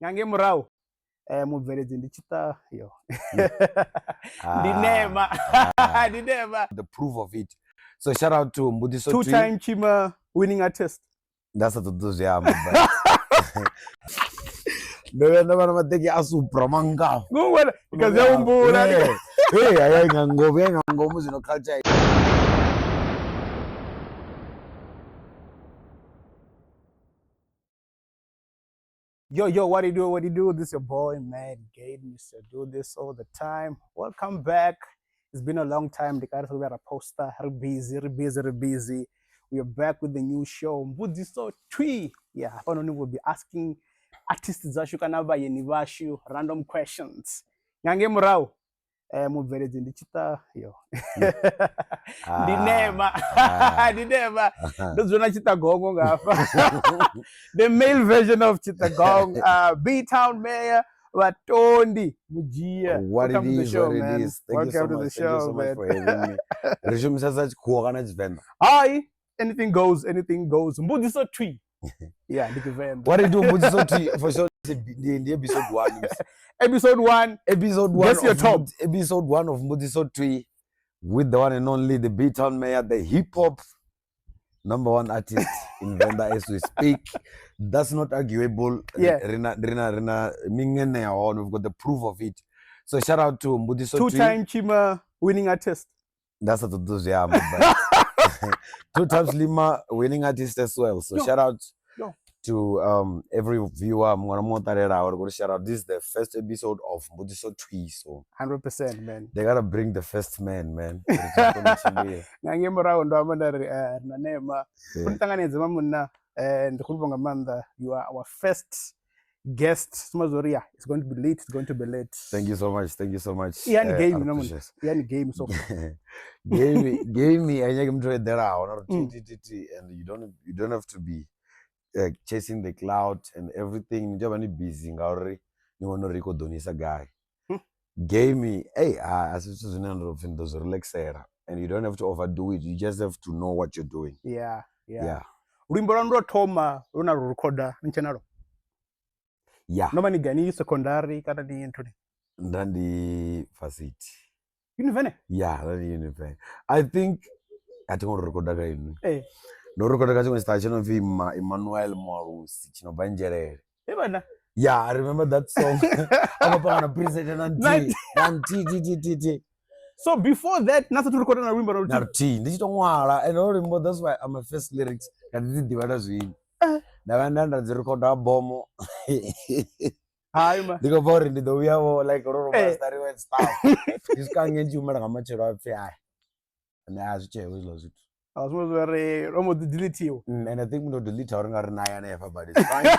Nga ngei murahu mubveledzi ndi tshiṱa yo ndi nema ndi nema the proof of it. So shout out to Mbudiso two time Chima winning artist. Nda sa ṱoḓi u zwi amba but ndo vhuya nda vha na maṱeki a Supra mangafho. Ngubona ikazi ya humbula. Hey, haya nga ngomu, ya nga ngomu zwino culture. Yo, yo, what do you do? What do you do? This is your boy, Mad Gate, Mr. Do This All The Time. Welcome back. It's been a long time. The guys we are a poster. We're busy, we're busy, we're busy. We are back with the new show, Mbudziso Twi. Yeah, finally we'll be asking artists dzashu kana vhayeni vhashu random questions. Nga ngei murahu mubveledzi ndi tshiṱa yo ndi nema ndi nema ndo dzula na tshiṱagongo ngafha the male version of tshiṱagongo B Town Mayor Vhatondi Mudzhia. What it Welcome to the is, show, what it man. is. Thank you so Welcome to the much. Thank you show, so much man. for having me. Ri shumisa sa tshikhuwa kana Tshivenḓa? Hi, anything goes, anything goes. Mbudziso Twi. Yeah, ndi Tshivenḓa. What it do, Mbudziso Twi, for sure ndi episode 1. Episode 1. Episode 1. Guess your of top. Episode 1 of Mbudziso Twi with the one and only, the B Town Mayor, the hip hop number 1 artist in Venda as we speak. That's not arguable. Yeah. Rina, rina, rina, mingene ya hone. We've got the proof of it. So shout out to Mbudziso Two Twi. time Chima winning artist. Nda sa ṱoḓi u zwi amba, but 2 times Lima winning artist as well. So Yo. shout out Yo. to every viewer. Muṅwe na muṅwe o ṱalelaho, ri khou ri shout out. This is the first episode of Mbudziso Twi, so 100%, man. They got to bring the first man, man. Ri tshi kona u tshimbila. Nga ngei murahu ndo amba nda ri ri na nema. Yeah. Ri ṱanganedze ma munna, ndi khou livhuwa nga maanḓa. You are our first guest. Suma zwo ri, yeah, it's going to be late, it's going to be late. Thank you so much. Thank you so much. Iyani game, I no, man. appreciate. Iyani game so far. Game, game, I nyaka muthu o eḓelaho, na uri ti, ti, ti, ti, and you don't have to be chasing the cloud and everything. Ni tea u vha ni busy ngauri ni vhona uri i khou ḓo ni isa gai. Game, hey, a si zwithu zwine ndo pfhi ndi ḓo zwi relaxela, and you don't have to overdo it. You just have to know what you're doing. Yeah, yeah. Yeah. Luimbo lwanu lwo thoma lwo na lu recorda ni tshe nalwo? Yeah. No vha ni gani secondary kana ni nthuni? Nda ndi varsity. Univene? Yeah, nda ndi Univene. I think a thi ngo recorda kha inwi. Ndo recorda kha tshiṅwe tshiṱaha tshi no pfi Emmanuel Mwalusi tshi no bva Nzhelele. He bana. Yeah, I remember that song. A khou panga na preset na nthihi, na nthihi, thi, thi, thi, thi. So before that, na sathu recorda na luimbo na Na luthihi? luthihi, ndi tshi to ṅwala, and all luimbo, that's why I'm a first lyrics, nga ḓi dzi ḓivha na zwino. Nda vha nda nda dzi recorda bomo. Hai ma. Ndi khou pfa uri ndi ḓo vhuya vho like ro ro masteriwa and stuff. Ndi swika ngei ndi tshi humela nga matshelo a pfi ai. Nṋe a zwi tsheho hezwiḽa zwithu. A zwi zwo ri ro mbo ḓi deletiwa. And I think ndo delete uri nga ri naye hanefha, but it's fine.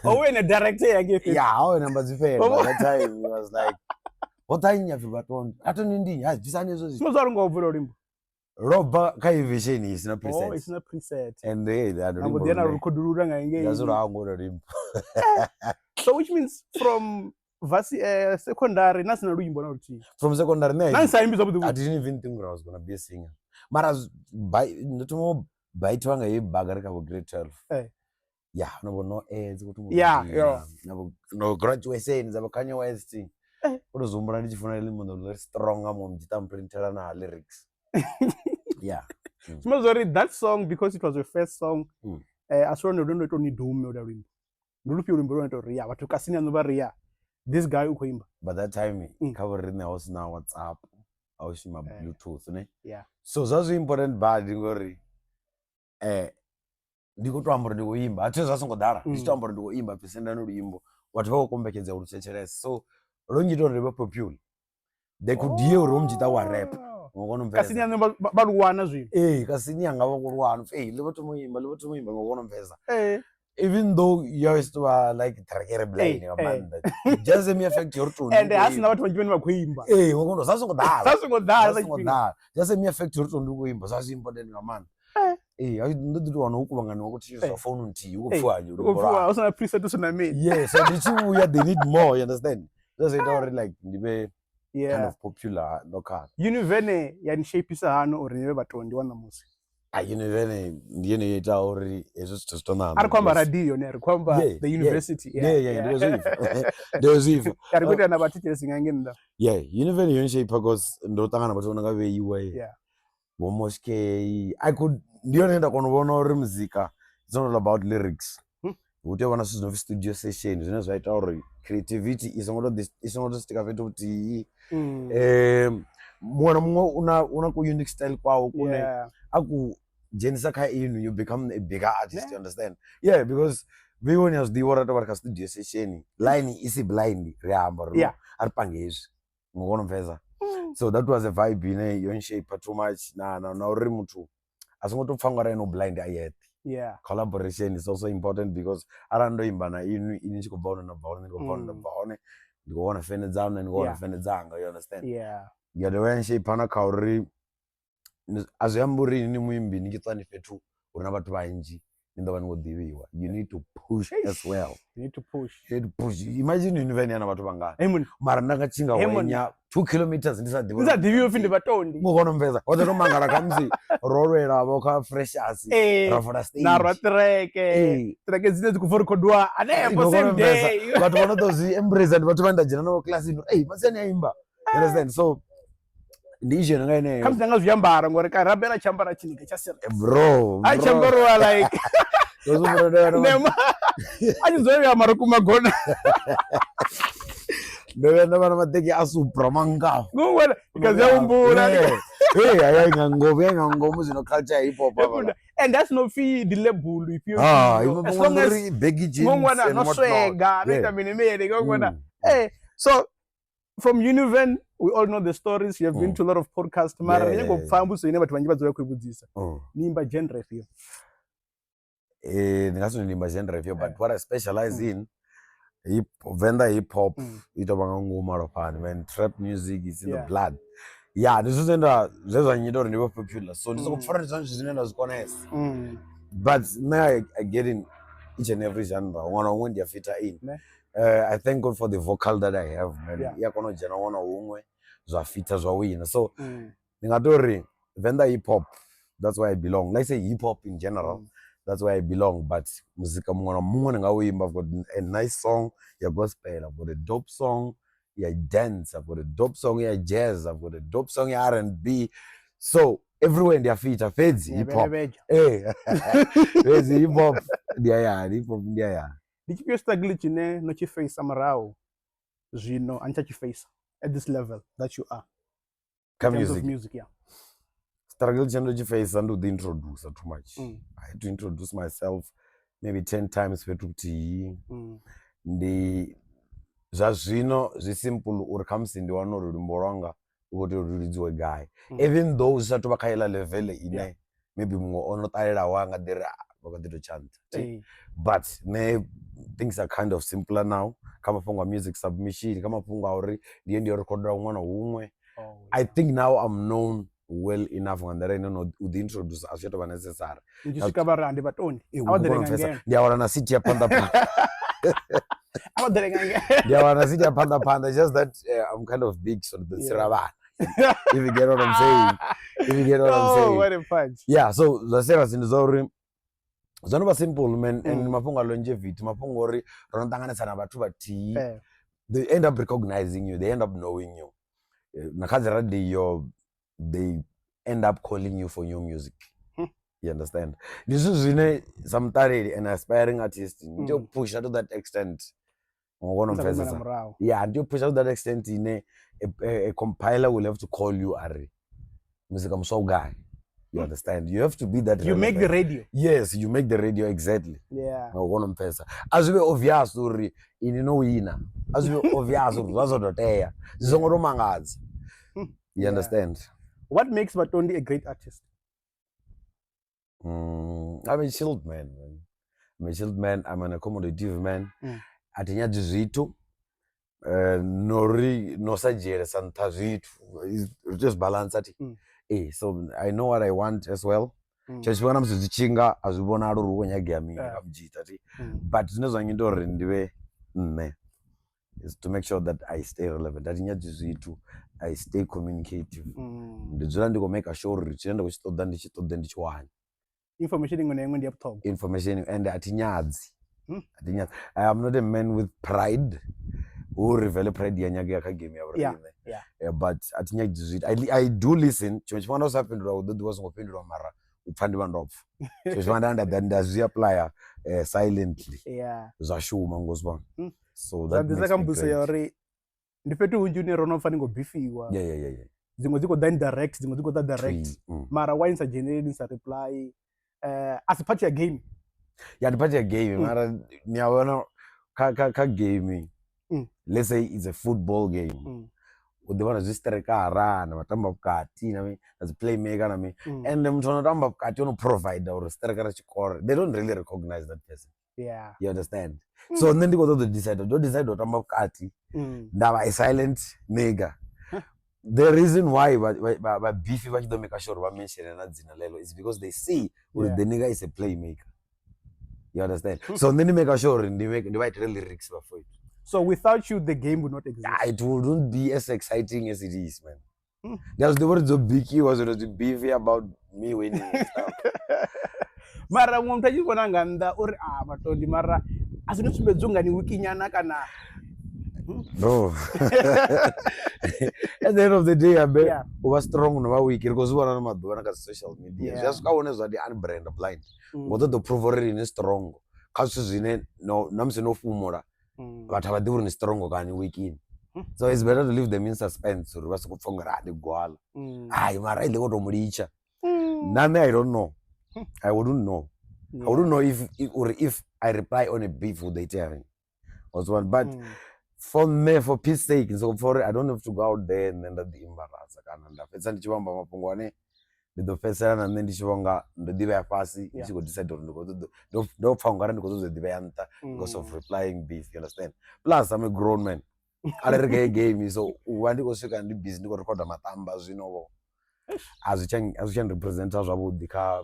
Oh, wena director ya ke. Yeah, how number dzi fhela. Oh. By that time he was like, ho ṱhanya pfi Vhatondi. A to ndi ha bvisani hezwo zwithu. Zwi zwa ri ngo bvula luimbo. Ro bva kha iyi version i sina preset. Oh, it's not preset. And they had Na mbo ḓi ya na rekhodulula nga ngei. That's what I ngo luimbo. So which means from vasi secondary na sina luimbo na luthihi. From secondary ne. Na sa imbi zwavhuḓi. I didn't even think I was going to be a singer. Mara by ndo thoma u baitwa nga heyi baga ri kha vho grade 12. Yeah, no vho no aids ku thoma u Yeah, gidima, yeah. na vho no graduation dza vho Kanye West. U to zwi humbula ndi tshi funa ḽi muṋo ḽi strong nga muṅwe muthu tamprintela na lyrics. Yeah. Zwimba zwa uri that song, because it was your first song, a si lwone lune lwa ita uri ni dume holuya luimbo. Ndi lufhio luimbo lune lwa ita uri ya vhathu kasini yaṋu vha ri ya this guy u khou imba. By that time kha vho riṋe ho sina WhatsApp, a hu shuma Bluetooth ne. Yeah. So zwa zwi important badi ngori ndi khou to amba uri ndi khou imba, a thi zwa songo ḓala, ndi tshi to amba uri ndi khou imba pfi sendani luimbo, vhathu vha khou kombetshedza u lu thetshelesa. So lwo ngita uri ndi vhe popular. They could hear uri hoyu muthu wa rap. Oh. Ngo kona u mpfhesesa. Kasini yaṋu vha lu wana zwino. Ee, kasini yanga vha khou lu wana. Ee, ḽi vho thoma u imba, ḽi vho thoma u imba, ngo kona u mpfhesesa. Even though yo is to like track blind nga maanḓa. Just the mere fact uri to And ha sina vhathu vhanzhi vhane vha khou imba. Ee, ngo kona zwa songo ḓala. Zwa songo ḓala Zwa songo ḓala. Just the mere fact uri to ndi khou imba zwa zwi important nga maanḓa. Ee, ndo ḓi to wana hu kuvhanganiwa ku thetsheleswa founu nthihi hu khou pfiwa Hu khou pfiwa hu sina preset hu sina mini. Yeah, so ndi tshi vhuya they need more, you understand? Zwa zwi ita uri like ndi vhe kind of popular local. Univene ya ni shapeisa hani uri ni vhe vhatondi wa ṋamusi? A Univen ndi yone yo itaho uri hezwo zwithu zwi to ṋaṋa. A ri khou amba radio ne, ri khou amba the university. Yeah, yeah, ndi khou zwi pfa. Ndi khou zwi pfa. Ya ri khou ita na vhathetshelesi nga ngei nnḓa. Yeah, Univen yo nshape cause ndo ṱangana na vhathu vho no nga vheiwe. Vho Moskey. I could ndi yone nda kona u vhona uri muzika it's not all about lyrics. Hu tea u vha na zwithu zwi no pfi studio session zwine zwa ita uri creativity i songo to i songo to stika fhethu huthihi. Muṅwe na muṅwe una ku unique style kwawe kune a ku dzhenisa kha inwi you become a bigger artist, you understand? Yeah, because vheiwe ni a zwi ḓivha uri ri tou vha ri kha studio session line i si blind ri amba uri a ri pange hezwi ngo kona u pfhesesa. So that was a vibe ine yo nshape too much na na na uri muthu a songo tou pfha ungari ene u blind a yeṱhe. Collaboration is also important because arali ndo imba na inwi inwi ni tshi khou bva hune na bva hone nṋe ndi khou bva hune nda bva hone ndi khou wana fene dzaṋu nṋe ndi khou wana fene dzanga, you understand? Ya dovha ya nshape na kha uri a zwi ambi uri inwi ni muimbi ni tshi ṱwa ni fhethu hu re na vhathu vhanzhi ni ḓo vha ni khou ḓivhiwa, you need to push as well. You need to push. You need to push. Imagine Univen ya na vhathu vhangana Hey mun. mara nda nga tshinga Hey mun. hwenya 2 kilometers ndi sa ḓivhi Ndi sa ḓivhi upfi ndi vhatondi. ngo kona u mvesa wa ḓo to mangala khamusi ro lwela vho kha freshers ra fola stage Na rwa ṱireke. Ee. Ṱireke dzine dzi khou bva rekhodiwa hanefho Ngo kona same u mvesa. day. Vhathu vha no ḓo zwi embrace ndi vhathu vhane nda dzhena navho kilasini ei masiani a imba, you understand? So ndi issue nga yeneyo. Khamusi na nga zwiambaro ngori ka rabela tshiambaro tshiniga tsha serious. Bro, A tshi ambariwa like nema a tshi dzula vhea marukhu magona. Ndo vhuya nda vha na maḓeke a supra mangafho. Ngowela ikazi ya humbula. Hey, haya nga ngomu, ya nga ngomu zwino culture ya hip hop hafhaḽa. And that's no pfi ndi label ifhio. Ah, As long as uri baggy jeans ngongwana and no whatnot. swega, no ita mini mini ngongwana. So from Univen, we all know the stories. You have been to a lot of podcasts. Mara ndi nyanga u pfa mbudziso ine vhathu vhanzhi vha dzula khou i vhudzisa. Ni imba genre ifhio? Ndi nga si ndi imba genre ifhio, but what I specialize in hip Venḓa hip hop i tou vha nga ngomu malofhani, man. Trap music is in the blood. Yeah, ndi zwithu zwine nda zwe zwa nnyita uri ndi vhe popular. So ndi soko pfha uri ndi zwone zwithu zwine nda zwi konesa. But nṋe I get in each and every genre. Huṅwe na huṅwe ndi a fita in. I thank God for the vocal that I have, man. I a kona u dzhena huṅwe na huṅwe zwa fita zwa wina. So ndi nga to ri Venḓa hip hop, that's where I belong. Let's say hip hop in general, that's where I belong. But muzika muṅwe na muṅwe ndi nga u imba. I've got a nice song ya gospel, I've got a dope song ya dance, I've got a dope song ya jazz, I've got a dope song ya R&B. So everywhere ndi a fita, fhedzi hip hop. Fhedzi hip hop ndi hayani, hip hop ndi hayani. Ndi tshifhio struggle tshine no tshi face murahu zwino a ni tsha tshi face at this level that you are? Kha In terms of music. music, yeah. Struggle tshine ndo tshi face ndi u ḓi introduce too much. I had to introduce myself maybe 10 times fhethu huthihi. Ndi zwa zwino zwi simple uri khamusi ndi wane uri luimbo lwanga lu khou tea uri lu lidziwe gai. Even though zwi sa tou vha kha heiḽa level ine maybe muṅwe o no ṱalelaho a nga ḓi ri vha kha ḓi tou tshantsa. But nṋe things are kind of simpler now kha mafhungo a music submission, kha mafhungo a uri ndi ye ndi yo rikhoda huṅwe na huṅwe. I think now I'm known well enough nga nḓila ine no u ḓi introduce a zwi tsha tou vha necessary. Ni tshi swika vha ri ndi vhatondi. A vha ḓele nga ngeno. Ndi a wana na seat ya phanḓa phanḓa. A vha ḓele nga ngeno. Ndi a wana seat ya phanḓa phanḓa, just that I'm kind of big so ndi ḓo tsira vhana. If you get what I'm saying. If you get what I'm saying. What a punch. Yeah, so zwa serious ndi zwa uri zwo no vha simple, man. And mafhungo a longevity, mafhungo uri ro no ṱanganesa na vhathu vhathihi, they end up recognizing you, they end up knowing you. Na kha dzi radio they end up calling you for new music. You understand? Ndi zwithu zwine sa muṱaleli an aspiring artist ndi tea u pusha to that extent. Ngo kona u pfesesa. Yeah, ndi tea u pusha to that extent ine a compiler will have to call you ari muzika muswa u gai. You understand? You have to be that. You make the radio. Yes, you make the radio, exactly. Yeah. Ngo kona u pfesesa. A zwi vhe obvious uri ini no wina. A zwi vhe obvious uri zwa zwo to tea. Zwi songo to mangadza. You understand? What makes Vhatondi a great artist? I'm a chilled man, man. I'm a chilled man. I'm an accommodative man. A thi nyadzi zwithu. No ri no sa dzhielesa nṱha zwithu. Ri tea u zwi balance thi. So I know what I want as well. Tshiṅwe tshifhinga na musi zwi tshi nga a zwi vhonali uri hu khou nyagea mini kha mujita thi. But zwine zwa ngita uri ndi vhe nṋe is to make sure that I stay relevant. A thi nyadzi zwithu, I stay communicative. Ndi dzula ndi khou make sure uri tshine nda khou tshi ṱoḓa ndi tshi ṱoḓe ndi tshi wane. Information iṅwe na iṅwe ndi ya vhuṱhogwa. Information and a thi nyadzi. Hmm. A thi nyadzi. I am not a man with pride, uri vele pride ya nyagea kha game ya vhoriṋe. Yeah, but a thi nyagi zwi I do listen. Tshiṅwe tshifhinga nda sa fhindula u ḓo ḓivha u songo fhindulwa, mara u pfha ndi vha ndo pfha. Tshiṅwe tshifhinga nda zwi applya silently, zwa shuma ngozwa. So Zwa that ḓisa makes kha me mbudziso ya great. uri ndi fhethu hunzhi hune ro no pfa ni khou bifiwa, dziṅwe dzi khou ḓa indirect, dziṅwe dzi khou ḓa direct. Mara why ni sa dzheneleli, ni sa reply? A si part ya game? Ya, ndi part ya game. Mara ni a vhona kha game, let's say it's a football game, u ḓi vhona zwi striker na vhatamba vhukati na mini, na dzi playmaker na mini, and muthu ano tamba vhukati ono provide uri striker tshi kore, they don't really recognize that person. You understand? So nṋe ndi khou ṱoḓa u decide, ndo decide u tamba vhukati, nda vha a silent nigga. The reason why vha beef vha tshi ḓo make sure uri vha mention na dzina ḽeḽo is because they see uri the nigga is a playmaker, you understand? So nṋe ndi make sure uri ndi vha itele lyrics vhafowethu. So without you the game would not exist. Yeah, it wouldn't be as exciting as it is, man. Ndi a zwi ḓivha uri dzo bikiwa zwino dzi beef about me winning and stuff. Mara muṅwe muthu a tshi vhona nga nnḓa uri a Matondi, mara a si no sumbedza unga ni wikinyana kana? No, at the end of the day, abe u vha strong no vha weak ri khou zwi vhona na maḓuvha na kha dzi social media. Zwi a swika hune zwa di unbrand blind, ngo ṱoḓa u prove uri ni strong kha zwithu zwine no na musi no fhumula, vhathu a vha ḓivhi uri ni strong kana ni weak. So it's better to leave them in suspense uri vha soko pfa ungari a ndi gwala. Hayi, mara i ḓi khou tou mu litsha. Na nṋe I don't know, I wouldn't know. I wouldn't know if or if I reply on a beef hu ḓo itea mini. But for me, for peace sake, ndi soko pfa uri I don't have to go out there nṋe nda ḓi imbarasa kana nda fhedzisa ndi tshi vho amba mafhungo ane ndi ḓo fhedzisela na nṋe ndi tshi vho nga ndo ḓivhea fhasi, ndi tshi khou decide uri ndi khou ṱoḓa ndo pfa ungari ndi khou ṱoḓa u ḓivhea nṱha because of replying beef, you understand? Plus I'm a grown man, arali ri kha heyi game, so u vha ndi khou swika ndi busy ndi khou rikhoda maṱamba zwino vho a zwi tsha representa zwavhuḓi kha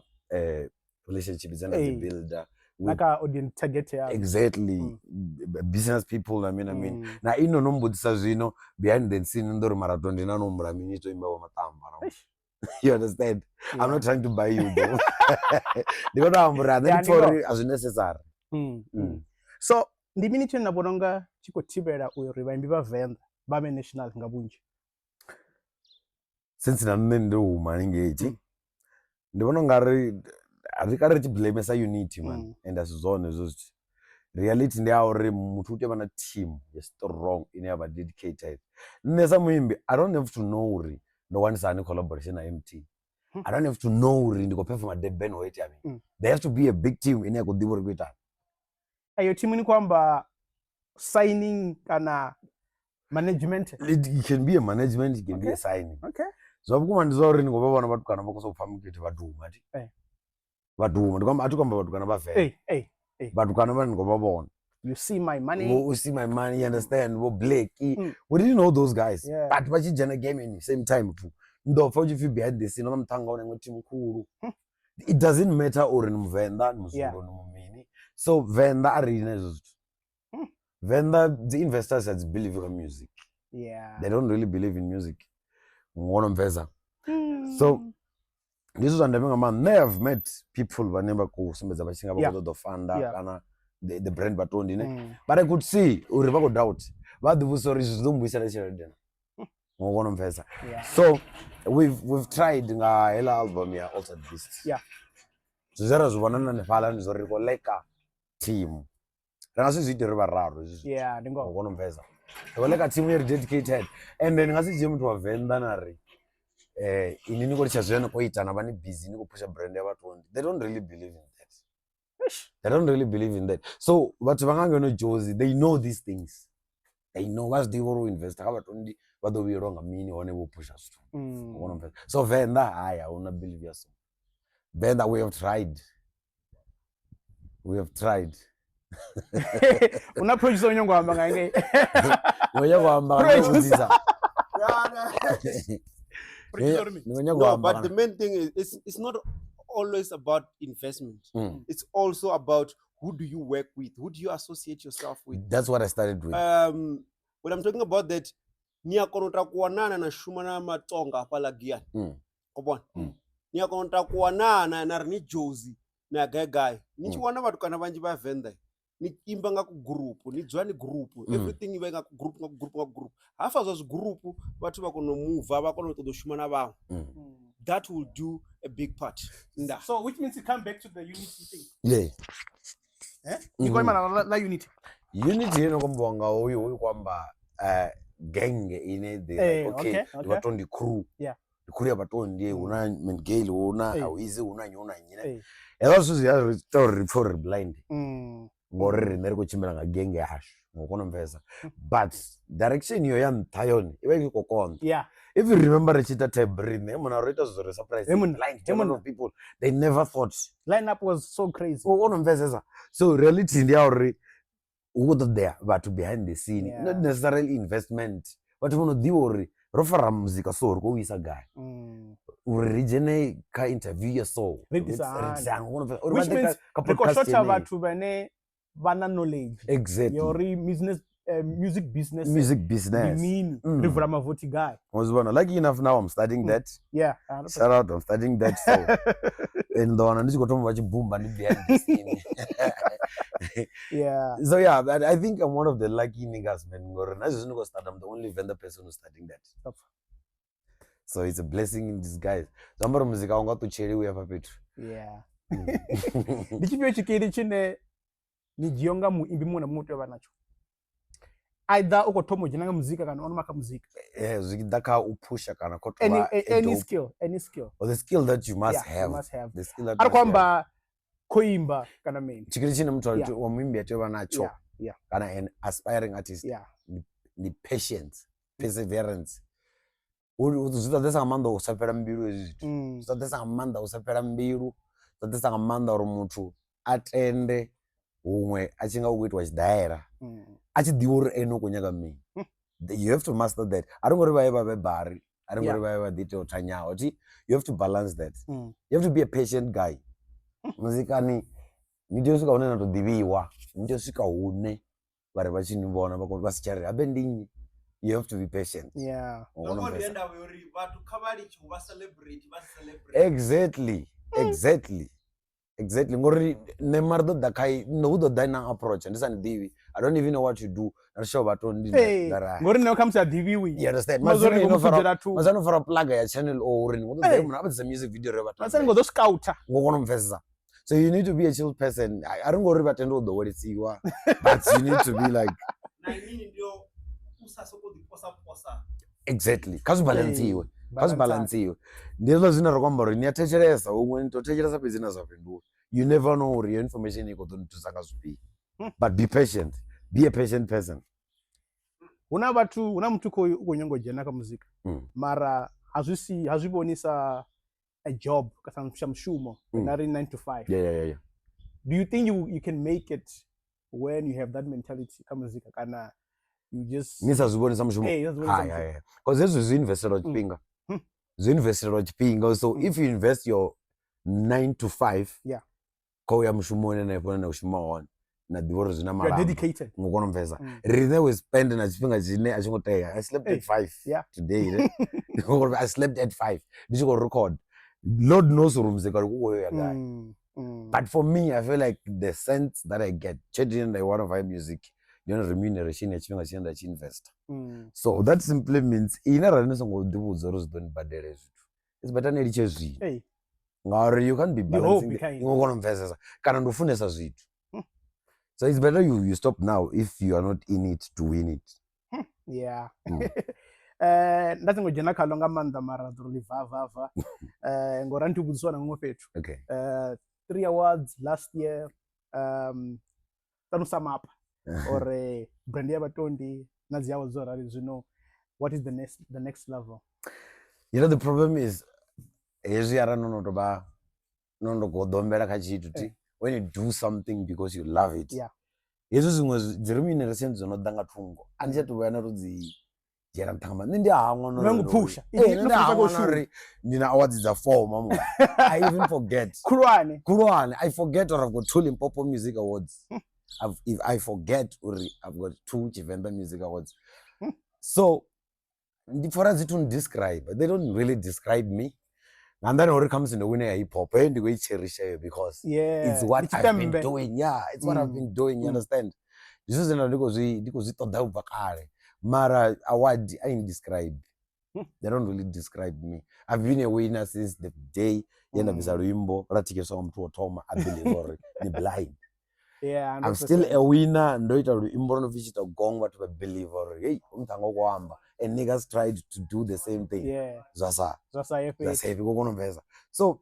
relationship dzine nda dzi builder na kha audience target ya. Exactly. Business people na mini na mini. Na ino no mbudzisa zwino behind the scene ndo ri marato ndi na no humbula mini to imba wa maṱamba no. You understand? I'm not trying to buy you though, ndi khou to amba uri a nṋe ndi pfa uri a zwi necessary. So ndi mini tshine na vhona unga tshi khou thivhela uri vhaimbi vha Venḓa vha vhe national nga vhunzhi? Since na nṋe ndo huma haningei thi, ndi vhona ungari ri kale ri tshi blamesa unity man, and a si zwone hezwo zwithu. Reality ndi ya uri muthu u tea u vha na team ya strong ine ya vha dedicated. Nṋe sa muimbi I don't have to know uri ndo wanisa hani collaboration na MT. I don't have to know uri ndi khou performa Durban ho itea mini. There has to be a big team ine ya khou ḓivha uri khou itani. Eyo team ni khou amba signing kana management? It can be a management, it can be a signing. Zwa vhukuma ndi zwa uri ni khou vha vhona vhatukana vha khou sokou pfa mukete vha duma thi. Vha duma, ndi khou amba, a thi khou amba vhatukana vha Venḓa. Vhatukana vhane ni khou vha vhona. You see my money. You see my money, you understand? Vho Blackie. We didn't know those guys. But vha tshi dzhena game in the same time pfu. Ndo pfa u tshi pfi behind the scene na muṱhannga una iṅwe team khulu. It doesn't matter uri ni Muvenḓa, ni Muzulu, ni mumini. So Venḓa a ri na hezwo zwithu. Venḓa dzi investors a dzi believe kha music. They don't really believe in music. Ngono mveza. So ndi zwithu zwa ndeme nga maanḓa. Nṋe have met people vhane vha khou sumbedza vha tshi nga vha khou ṱoḓa u funda kana the brand Vhatondi ne. But I could see uri vha khou doubt. Vha ḓi vhudzisa uri izwi zwi ḓo mbuyisela tshelede na. Ngo kona u mpfesa. So we've tried nga heiḽa album ya Altered Beast. Zwe ra zwi vhona na hanefhaḽa ndi zwa uri ri khou leka team. Ri nga si zwi ite ri vhararu hezwi zwithu. Yeah, ndi ngoho. Ngo kona u mpfesa. Ri khou leka team iri dedicated. And ni nga si dzhie muthu wa Venḓa na ri ini ni khou litsha zwine ni khou ita na vha ni busy ni khou phusha brand ya Vhatondi. They don't really believe in that. They don't really believe in that. So vhathu vha nga ngeno Jozi, they know these things. They know, vha zwi ḓivha uri u investa kha Vhatondi vha ḓo vhuyelwa nga mini hone vho phusha zwithu. Ngo kona u mpfesa. So Venḓa hayi, a huna believe ya so. Venḓa we have tried. We have tried. Una producer o nyongo amba nga ngei. Ngo nyaka u amba nga Producer. vhudzisa. Producer uri mini? Ndi khou nyaka u No, amba but the kana- main thing is it's not always about investment. It's also about who do you work with, who do you associate yourself with. That's what I started with. When I'm talking about that, ni a kona u takuwa nana na shuma na Matonga hafhaḽa Giyani. Ko vhona? Ni a kona u takuwa nana na ri ni Jozi. Na ya gai gai. Ni tshi Mm. wana vhatukana vhanzhi vha Venḓa ni imba nga ku group, ni dzula ni group, everything i vha nga ku group nga ku group nga ku group. Hafha zwa zwi group vhathu vha kona u move, vha kona u ṱoḓa u shuma na vhaṅwe. That will do a big part. Nda. So which means you come back to the unity thing. Yeah. Eh? Ni khou ima la unity. Unity ino kombiwa nga uyu uyu kwamba gang ine they Eh, like, okay, okay, ndi okay. vhatondi crew. Yeah. Ndi crew ya vhatondi huna Mengale huna Eh. Awizi huna nnyi huna nnyi. Eh. Hezwo zwithu zwi a ri ita uri ri pfhe uri ri blind ngori riṋe ri khou tshimbila nga genge yashu ngo kona u pfhesesa but direction iyo ya nṱha yone i vha i khou konḓa. Yeah. If you remember ri tshi ita tab riṋe muna ro ita zwithu ri surprise Hey, monna. blind Hey, a lot monna. of people they never thought Lineup was so crazy. u kona u pfhesesa. So reality ndi ya uri hu khou ṱoḓea vhathu behind the scene, Yeah. not necessarily investment, vhathu vho no ḓivha uri ro fara muzika so ri khou isa gai, uri ri dzhene kha interview ya so Ri itisa hani. ri itisa hani, u kona u pfhesesa. Uri Which vha ḓe means kha ri khou podcast shotha yeneyi. vhathu vhane vha na knowledge Exactly. ya uri business, music business Music ndi business. mini, ri vula mavothi gai. Wazibona, lucky enough now I'm starting that. Yeah. 100%. Shout out, I'm starting that. So and ndo wana ndi tshi khou thoma vha tshi bumba ndi behind the scene. Yeah. So yeah, but I think I'm one of the lucky niggas, man. Ngori na zwezwi ndi khou start, I'm the only Venḓa person who's starting that. Top. So it's a blessing in disguise. Zwi amba uri muzika u nga ṱutsheli uya hafha fhethu. Yeah. Ndi tshifhio tshikili tshine ni dzhia unga muimbi muṅwe na muṅwe u tea u vha natsho? Either u khou thoma u dzhena nga muzika kana o no vha kha muzika. Zwi tshi ḓa kha u phusha kana kha u tou Any, vha a any dope. skill, any skill. Or the skill that you must Yeah, you have. must have. The skill that A ri khou must have. amba khoimba kana mini. Tshikili tshine muthu Yeah. wa muimbi a tea u vha natsho Yeah, yeah. kana an aspiring artist Yeah. ndi patience, perseverance. Zwi ṱoḓesa nga maanḓa u sa fhela mbilu hezwi zwithu. Zwi ṱoḓesa nga maanḓa u sa fhela mbilu, zwi ṱoḓesa nga maanḓa uri muthu a tende huṅwe a tshi nga u khou itiwa tshidaela a tshi ḓivha uri ene u khou nyaga mini. You have to master that. A ri ngori vha ye vha vhe bari, a ri ngori vha ye vha ḓi ite u thanyaho. Thi, you have to balance that. You have to be a patient guy. Muzikani ni tea u swika hune na to ḓivhiwa, ni tea u swika hune vha ri vha tshi ni vhona vha si tsha ri habe ndi nnyi. You have to be patient. Yeah. U kona u Ngoho ndi pfesesa. ndavha ya uri vhathu kha vha litshe u vha celebrate, vha celebrate. Exactly. Exactly. Exactly. Ngori nṋe mara ḓo ḓa kha nṋe hu ḓo ḓa na approach ndi sa ni ḓivhi. I don't even know what you do. Na sure vhathu ndi Hey, ndara. ngori nṋe khamusi a ḓivhiwi. You understand? Mazwo Mazwi ri no khou fara musudzela thungo. mazwi no fara plug ya channel O uri ni ḓo Hey. ḓa muna abudza music video re vhathu. Masa ni khou ḓo scouter. Ngo kona u pfesesa. So you need to be a chill person. A ri ngori vha tenda u ḓowelesiwa, but you need to be like Na inini ndio u sa sokou ḓi posa posa. Exactly. Kha zwi balantsiwe. Kha zwi balantsiwe. Ndi hezwiḽa zwine ra khou amba uri ni a thetshelesa huṅwe ni to thetshelesa fhedzi na sa fhindule. You never know uri your information i khou ḓo ni thusa nga zwifhio. But be patient. Be a patient person. Huna vhathu, huna muthu khou u khou nyanga u dzhena kha muzika. Mara ha zwi si, ha zwi vhoni sa a job, kana sa mushumo, nga ri 9 to 5. Yeah. Do you think you can make it when you have that mentality kha muzika kana you just Ni sa zwi vhoni sa mushumo? Eh, ni sa zwi vhoni sa Hai, mushumo. hai, hai. Because hezwi zwi investelwa tshifhinga. Zwi investelwa tshifhinga. So if you invest your 9 to 5 Yeah. kha uya mushumoni hanefho hune na shuma hone, na ḓivha uri zwi na You are malamba. dedicated. Ngo kona u pfesesa. Riṋe we spend na tshifhinga tshine a tshi ngo tea. I slept at Hey, 5 yeah. today. Ne? I slept at 5. Ndi tshi khou record. Lord knows uri muzika uri u khou ya gai. But for me, I feel like the sense that I get, tshelede ine nda i wana via music, ndi yone remuneration ya tshifhinga tshine nda tshi investa. So that simply means ine arali ni songo ḓivhudza uri zwi ḓo ni badela hezwi zwithu, it's better ni litshe zwino. Hey. Ngauri you can't be Ndi balancing hobby the kind. ngo kona u pfesesa kana ndi u funesa zwithu. So it's better you stop now if you are not in it to win it. Yeah. Nda songo dzhena khalo nga maanḓa mara ḓo ri va va va. Ngori a ndi vhudziswa na huṅwe fhethu. Okay. 3 awards last year. Tanu sum up or brand ya Vhatondi na dzi awards dzo rali zwino, what is the next level? You know, the problem is hezwi arali no no to vha no no goḓombela kha tshithu thi, when you do something because you love it. Yeah. Hezwi zwiṅwe dzi remuneration dzo no ḓa nga thungo, a ndi tsha tou vhuya na to dzi dzhiela nṱha nga maanḓa. Nṋe ndi a hangwa na Nṋe uri ngo phusha. Ee, Nṋe nṋe ndi a funesa hangwa ngo na shuma. uri ndi na awards dza 4 mama. I even forget. Khulwane. Khulwane. I forget or I've got 2 Limpopo Music Awards. If I forget uri I've got 2 Tshivenda Music Awards. So, ndi pfha uri a dzi to describe. They don't really describe me. Nga nnḓani ha uri khamusi ndo wina ya hip hop, heyo ndi khou i cherisha heyo because it's what I've been doing. Yeah, it's what I've been doing, you understand? Ndi zwithu zwine nda ndi khou zwi ṱoḓa ubva kale. Mara award a i describe. They don't really describe me. I've been a winner since the day ye nda bvisa luimbo lwa thikhiswa nga muthu wo thoma a believe uri ni blind. Yeah, I'm still a winner. Ndo ita luimbo lwo no pfi Tshita Gong, vhathu vha believe uri hey, muṱhannga u khou amba. And niggas tried to do the same thing. Zwa sa Zwa sa ye zwa fhethu. sa ye fhethu, kona u bvesa. So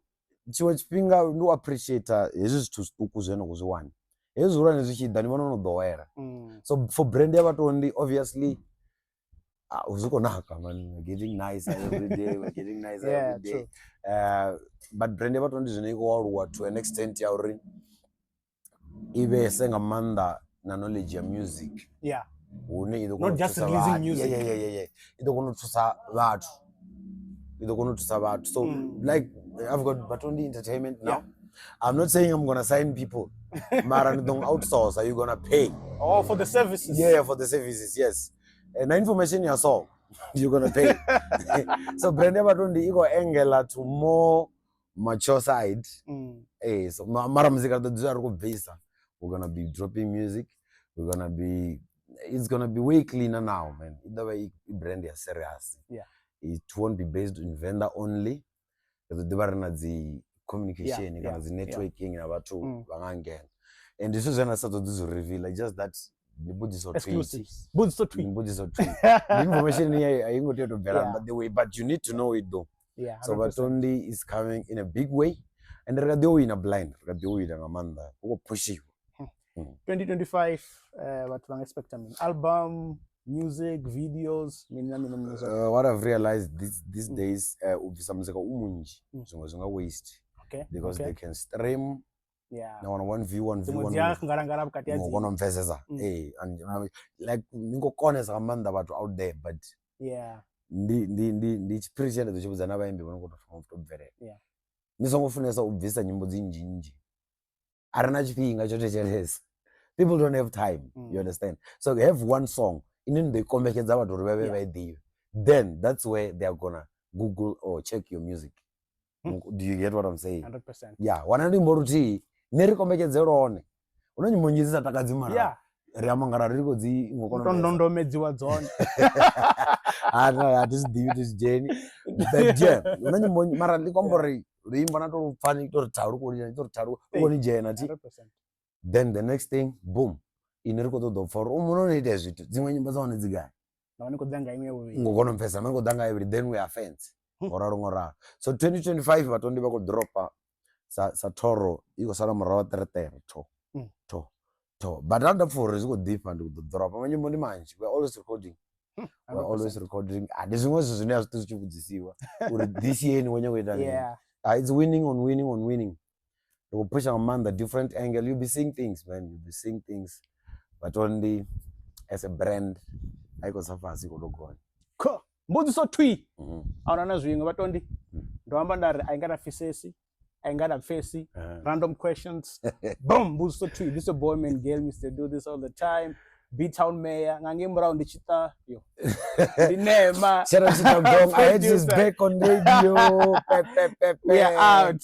tshiṅwe tshifhinga ndi u appreciate hezwi zwithu zwiṱuku zwine na khou zwi wana. Hezwi zwihulwane zwi tshi ḓa ni vhona no ḓowela. So for brand ya Vhatondi obviously zwi khou naka man, we're getting nicer every day, we're getting nicer every day. But brand ya Vhatondi zwino i khou aluwa to an extent ya uri i vhese nga maanḓa na knowledge ya music. Hune i ḓo kona Not u just thusa releasing vhathu. music. I ḓo kona u thusa vhathu. I ḓo kona u thusa vhathu. So like I've got Vhatondi Entertainment now. I'm not saying I'm going to sign people. Mara ni ḓo outsource, you're going to pay. Oh, for the services. Yeah, for the services, yes. And information ya so you're going to pay. So brand ya Vhatondi i khou engela to more mature side. So mara muzika ri ḓo dzula ri khou bvisa. We're going to be dropping music. It's going to be way cleaner now, man. I ḓo vha i brand ya serious. It won't be based on vendor only. Ri ḓo ḓivha ri na dzi communication kana dzi networking na vhathu vha nga ngena. And ndi zwithu zwine nda sa ṱoḓi zwi reveal, just that ndi mbudziso tweet. Exclusives. Mbudziso tweet. Ndi mbudziso tweet. Ndi information ine a i ngo tea u tou bvela nnḓa the way, but you need to know it though. So 100%. Vhatondi is coming in a big way. And ri kha ḓi wina blind, ri kha ḓi wina nga maanḓa. Hu khou pushiwa. 2025, vhathu vha nga expecta mini? Album, music, videos, mini na mini na mini zwoṱhe. What I've realized these days, u bvisa muzika u munzhi, zwiṅwe zwi nga waste. Because they can stream. Na wana one view, one view, Dziṅwe one dzi a view. ngalangala vhukati ha Ngo dziṅwe. kona u mpfesesa. And like, ni ngo konesa nga maanḓa vhathu out there, but ndi tshiphiri tshine nda ḓo tshi vhudza na vhaimbi vho no khou tou thoma u tou bvelela. Ni songo funesa u bvisa nyimbo dzi nnzhi nnzhi. A ri na tshifhinga tsho thetshelesa. People don't have time, you understand? So have one song ine ni ḓo i kombetshedza vhathu uri vha vhe vha i ḓivhe. Then that's where they are going to Google or check your music. Do you get what I'm saying? 100%. Yeah, wana luimbo luthihi, nṋe ri kombetshedze lwone. Hu na nyimbo nnzhi dzi sa takadzi mara ri amba ngara ri khou dzi ngo kona u To bvesa. ndondomedziwa dzone. Ha, no, a thi zwi ḓivhi, thi zwi dzheni. But yeah, hu na nyimbo nnzhi, mara ndi khou amba uri luimbo na tou pfa ni tou ri tharu khou lila, ni tou ri tharu, u khou ni dzhena, thi? 100%. Then the next thing, boom, ine ri khou ṱoḓa u pfa uri u muno no ita zwithu, dziṅwe nyimbo dza hone dzi gai? Na ni khou ḓa nga iṅwe ya vhuvhili. Ngo kona u pfesesa, ni khou ḓa nga ya vhuvhili, then we are fans. Ngoralo, ngoralo. So 2025 Vhatondi vha khou dropa sa thoro i khou sala murahu wa ṱereṱere, tho, tho, tho. But a nda pfa uri zwi khou ḓifha, ndi ḓo dropa. Manyimbo ndi manzhi, we are always recording. We are always recording. Ndi zwiṅwe zwithu zwine a zwi ṱwi zwi tshi vhudzisiwa uri this year ni khou nyanga u ita mini. It's winning on winning on winning. Ri khou pusha nga maanḓa different angle. You'll be seeing things, man. You'll be seeing things. Vhatondi as a brand a i khou tsa fhasi, i khou tou gonya. Kho, mbudziso thwi. A huna na zwiṅwe Vhatondi. Ndo amba nda ri a i nga na pfesesi, a i nga na pfesi. Random questions. Boom, mbudziso thwi. This is your boy man girl, Mister Do This All The Time. B-Town Mayor. Nga ngei murahu ndi tshi ṱa, yo. Ndi Nema. Shout out to Gong. I heard he's Producer. back on radio. Pe, pe, pe, pe. We are out.